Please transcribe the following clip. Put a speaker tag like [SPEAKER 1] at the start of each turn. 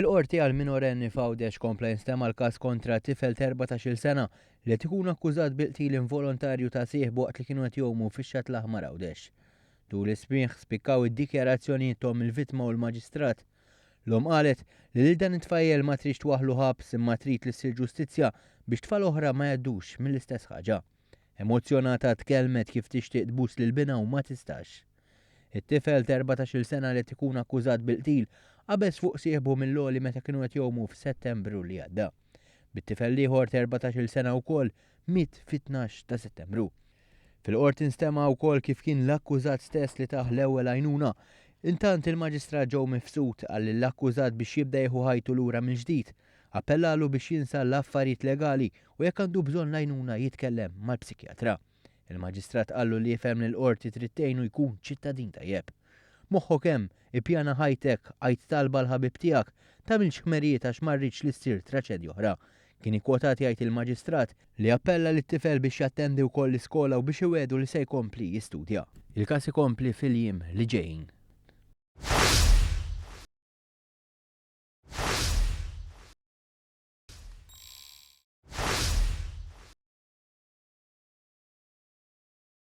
[SPEAKER 1] Fil-Qorti għal minorenni f'Għawdex kompla jinstema' l-każ kontra tifel ta' 14-il sena li qed ikun akkużat bil-qtil involontarju ta' sieħbu waqt li kienu qed jgħumu fix-Xatt l-Aħmar Għawdex. Tul is-smigħ spikkaw id-dikjarazzjonijiet t'omm il-vittma u l-Maġistrat. L-omm qalet li lil dan it-tfajjel ma tridx twaħħlu ħabs imma trid li ssir ġustizzja biex tfal oħra ma jgħaddux mill-istess ħaġa. Emozzjonata tkellmet kif tixtieq tbus lil binha u ma tistax. It-tifel ta' 14-il sena li qed ikun akkużat bil-qtil qabeż fuq sieħbu mill-għoli meta kienu qed jgħumu f'Settembru li għadda. Bit-tifel l-ieħor ta' 14-il sena wkoll miet fit-12 ta' Settembru. Fil-Qorti nstema' wkoll kif kien l-akkużat stess li tah l-ewwel għajnuna. Intant il-Maġistrat Joe Mifsud qal lill-akkużat biex jibda jieħu ħajtu lura mill-ġdid. Appellalu biex jinsa l-affarijiet legali u jekk għandu bżonn l-għajnuna jitkellem mal-psikjatra. Il-Maġistrat qallu li jifhem li l-Qorti trid tgħinu jkun ċittadin tajjeb. Moħħok hemm, ippjana ħajtek, għid talba għall-ħabib tiegħek, tagħmilx ħmerijiet għax ma rridx li ssir traċedja oħra. Kien ikkwotat jgħid il-Maġistrat li appella lit-tifel biex jattendi wkoll l-iskola u biex iwiegħdu li se jkompli jistudja. Il-każ ikompli fil-jiem li ġejjin.